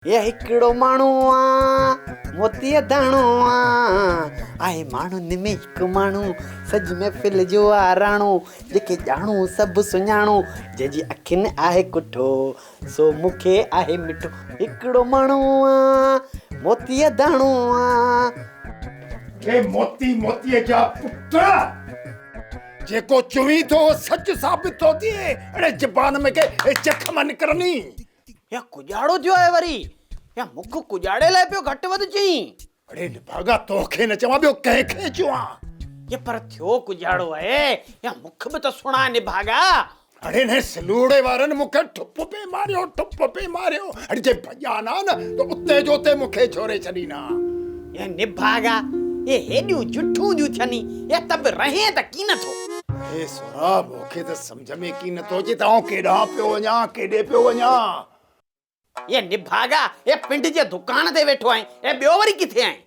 هي هڪڙو ماڻهو آ، موتيء داڻو آ، آهي ماڻهن ۾ هڪ ماڻهو، سڄي محفل جو آ راڻو، جنهن کي ڄاڻو سڀ سڃاڻو، جنهن جي اکين آهي ڪٺو، سو مون کي آهي مٺو، هڪڙو ماڻهو آ، موتيء داڻو آ. اي موتي موتيء جا پٽ! جيڪو چوين ٿو اهو سچ ثابت ٿو ٿئي، اڙي زبان ۾ ڪي زخم نڪرني. يا ڪڄاڙو ٿيو آهي وري يا مک ڪڄاڙي لاء پيو گهٽ وڌ چئين. اڙي نڀاڳا توکي نه چوان ٻيو ڪنهن کي چوان. يا پر ٿيو ڪڄاڙو آهي يا مک به ته سڻا نڀاڳا. اڙي انهن سلوڙي وارن مون کي ٺپ پئي ماريو ٺپ پئي ماريو اڙي جي ڀڄان ها نه ته اتي جو اتي مون کي ڇوري ڇڏين ها. يا نڀاڳا اهي هيڏيون جٺون ٿيون ٿين يا ته به رهين ته ڪين ٿو. اڙي سهراب مون کي ته سمجهه ۾ ڪين ٿو اچي ته آئون ڪيڏانهن پيو وڃان، ڪيڏي پيو وڃان. اي نڀاڳا، اي پنڊ جي دڪان تي ويٺو آهين، اي ٻيو وري ڪٿي آهين؟